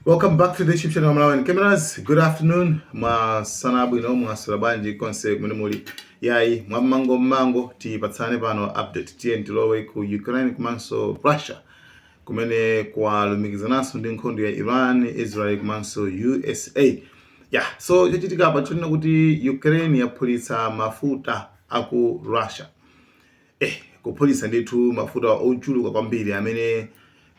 Welcome back to the YouTube channel Malawian Cameras. Good afternoon. Masana abwino, mwaswera bwanji konse kumene muli. Yayi, mwammango mmango tipatsane pano update. Tiye tilowe ku Ukraine komanso Russia kumene kwalumikizananso ndi nkhondo ya Iran, Israel komanso USA. Yeah, so chochitika apa chonena kuti Ukraine yaphulitsa mafuta aku Russia. Kuphulitsa ndithu mafuta ochuluka kwambiri amene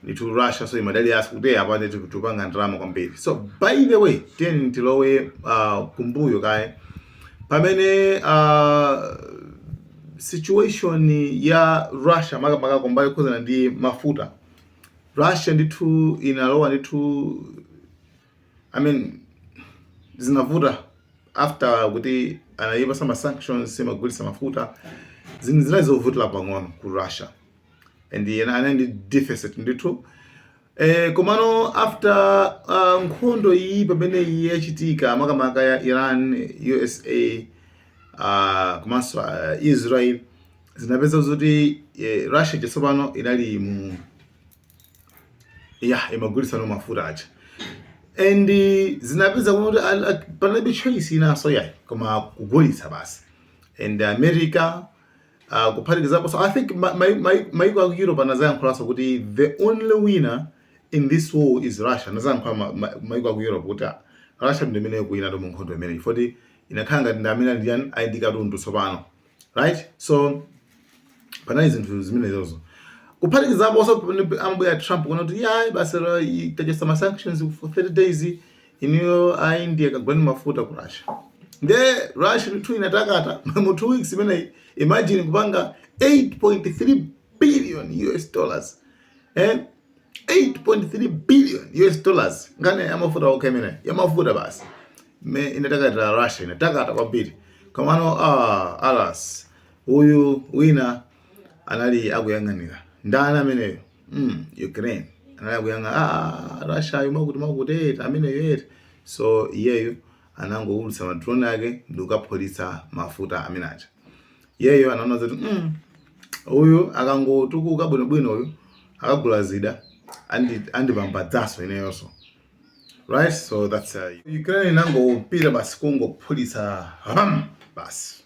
ndithu Russia so imadaliranso kuti apa ndithu tupanga ndalama kwambiri. So by the way, tiyeni tilowe kumbuyo kaye pamene situation ya Russia makamaka kumbali yokhuzana ndi mafuta. Russia ndithu inalowa ndithu, I mean, zinavuta after kuti anayipasa ma sanctions, imagulitsa mafuta, zinthu zinali zovutira pang'ono ku Russia and ena anali ndi deficit ndithu. Komano after nkhondo iyi pamene iyi yachitika makamaka ya Iran, USA komanso Israel, zinapeza kuti Russia chatsopano inali mu ya imagulitsa no mafuta aja and zinapeza kuti panalibe choice inanso yayi koma kugulitsa basi. And America kuphatikizapo, so I think maiko aku Europe anazayankhulanso kuti the only winner in this war is Russia. Anazayankhula maiko aku Europe kuti Russia ndi imene ikuwina mu nkhondo imeneyi, foti inakhala ngati ndi amene ali ndi katundu tsopano, right? So panali zinthu zimenezozo kuphatikizaponso pamene amabwera Trump kuona kuti yayi basi tachotsa ma sanctions for 30 days, inuyo a India kagulani mafuta ku Russia. Nde Russia ndithu inatakata mu 2 weeks imeneyi. Imagine kupanga 8.3 billion US dollars, eh? 8.3 billion US dollars nkhani yamafuta okha imeneyi, yamafuta basi. Me inatakatira Russia, inatakata kwambiri. Komano alas, uyu wina anali akuyang'anira ndani ameneyo? Ukraine anali akuyang'ana, Russia ayo makuti makuti eti ameneyo eti. So iyeyo anangoulutsa ma drone ake ndi kukaphulitsa mafuta amene aja. Iyeyo anaona zoti uyu akangotukuka bwinobwino, uyu akagula zida andipambadzaso ineyonso, right? So that's Ukraine inangopita basi kungophulitsa basi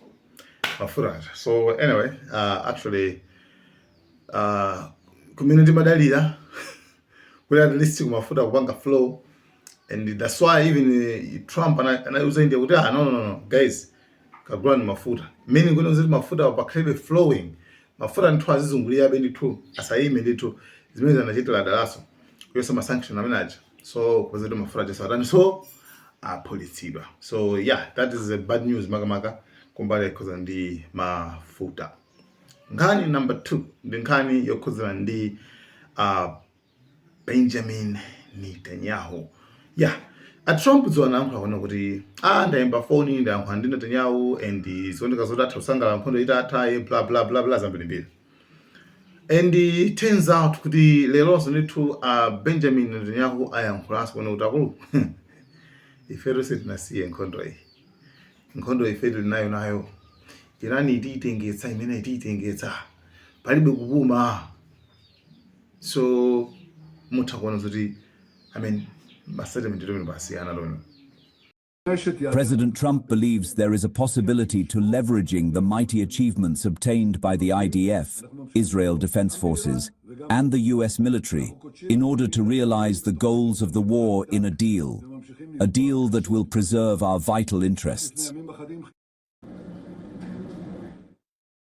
mafuta aja. So anyway, actually kumene timadalira kuti at least kumafuta kupanga flow, and that's why even Trump anauza India kuti, "Ah, no, no, no, guys, kagulani mafuta," meaning kuti kuti mafuta pakhalibe flowing, mafuta ndithu azizungulirabe ndithu, asayime ndithu. Zimene anachitira dalaso kuyesa ma sanction amene aja, so kupeza kuti mafuta aja satani so aphulitsidwa. So yeah, that is a bad news makamaka kumbali yokhuzana ndi mafuta. Nkhani number 2 ndi nkhani yokhuzana ndi Benjamin Netanyahu. Yeah, a Trump dzulo anayankhula kuona kuti ndayimba foni, ndayankhula ndi Netanyahu and zioneka zoti atha kusangalala nkhondo itatha, bla bla bla bla, zambirimbiri. And it turns out kuti leronso ndithu Benjamin Netanyahu ayankhulanso kuona kuti akulu, ifeto sitinasiye nkhondo iyi, nkhondo ife tili nayo nayo, Iran itiyitengetsa imene itiyitengetsa, palibe kupuma. So mutha kuona kuti, I mean, ma statement tomene pasiyana tomene. President Trump believes there is a possibility to leveraging the mighty achievements obtained by the IDF, Israel Defense Forces, and the US military in order to realize the goals of the war in a deal that will preserve our vital interests.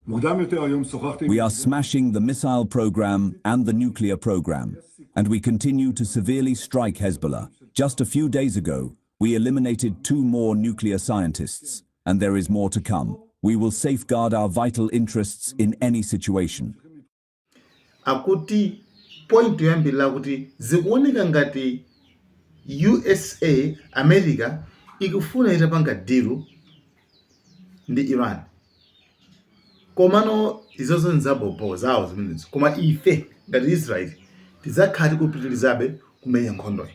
We are smashing the missile program and the nuclear program, and we continue to severely strike Hezbollah. Just a few days ago, we eliminated 2 more nuclear scientists, and there is more to come. We will safeguard our vital interests in any situation. Akuti point yoyambirira kuti zikuoneka ngati USA, America ikufuna itapanga deal ndi Iran, komano izozo nzabobo zawo zimenezo, koma ife ngati Israel tidzakhala tikupitirizabe kumenya nkhondoyi.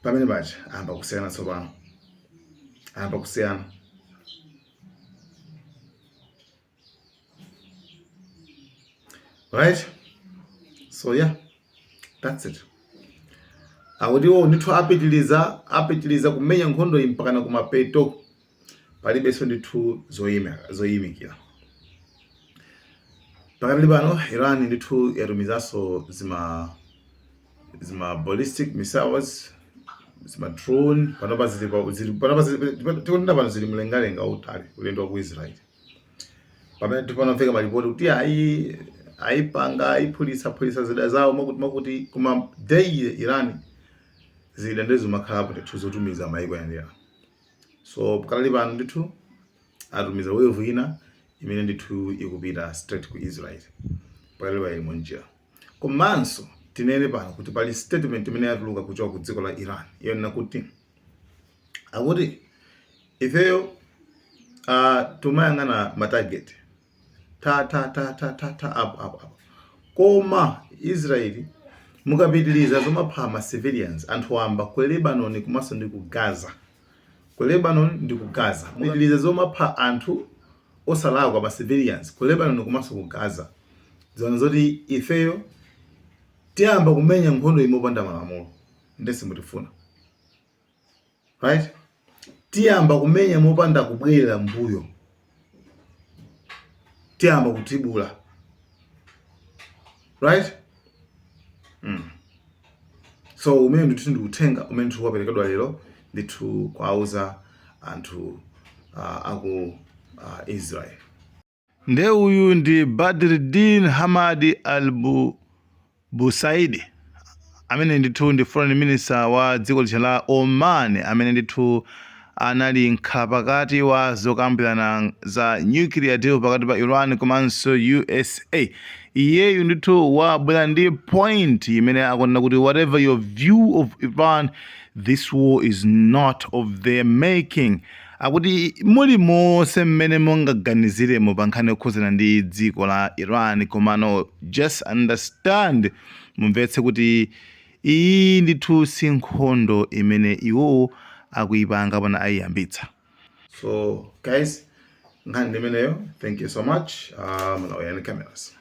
Pamene paja ayamba kusiyana tsopano, ayamba kusiyana. Right, so yeah, that's it. Akuti iwo ndithu apitiliza kumenya nkhondo iyi mpakana kumapeto, palibenso ndithu zoyimikira. Pakatali pano Iran ndithu yatumizanso zima ballistic missiles, zima drone. Panopa zili panopa tikunena pano zili mlengalenga utali ulendo wa ku Israel, pamene tipanamveka malipoti kuti ayi, ayipanga, ayiphulitsa phulitsa zida zawo makuti makuti. Koma daily Iran zida ndi zimakhalapo ndithu zotumiza maiko yanera. So pakatali pano ndithu atumiza wave ina imene ndithu ikupita straight ku Israel, pakatali pano ili munjira. Komanso tinene pano kuti pali statement imene yatuluka kuchoka ku dziko la Iran yonena kuti, akuti ifeyo tumayang'ana ma target ta ta ta ta ta ta, apo apo apo, koma Israeli mukapitiliza zomapha ma civilians, anthu wamba ku Lebanon komanso ndi ku Gaza, ku Lebanon ndi ku Gaza, mukapitiliza zomapha anthu osalakwa, ma civilians ku Lebanon komanso ku Gaza, ziona zoti ifeyo tiyamba kumenya nkhondo imopanda malamulo. Ndesi mutifuna, right? Tiyamba kumenya mopanda kubwerera mbuyo, tiyamba kutibula, right? So umene ndithu ndi uthenga umene ndithu waperekedwa lero ndithu kuauza anthu aku Israel. Nde uyu ndi Badruddin Hamad Al Busaidi, amene ndithu ndi foreign minister wa dziko lija la Oman, amene ndithu anali mkhalapakati wa zokambirana za nuclear deal pakati pa Iran komanso USA. Iyeyu ndithu wabwera ndi point imene akunena kuti, "Whatever your view of Iran, this war is not of their making." Akuti muli monse mmene mungaganiziremo pa nkhani yokhuzana ndi dziko la Iran, komano just understand, mumvetse kuti iyi ndithu si nkhondo imene iwowo akuyipanga pana ayiyambitsa. So guys, nkhani ndimeneyo. Thank you so much. Malawian Cameras.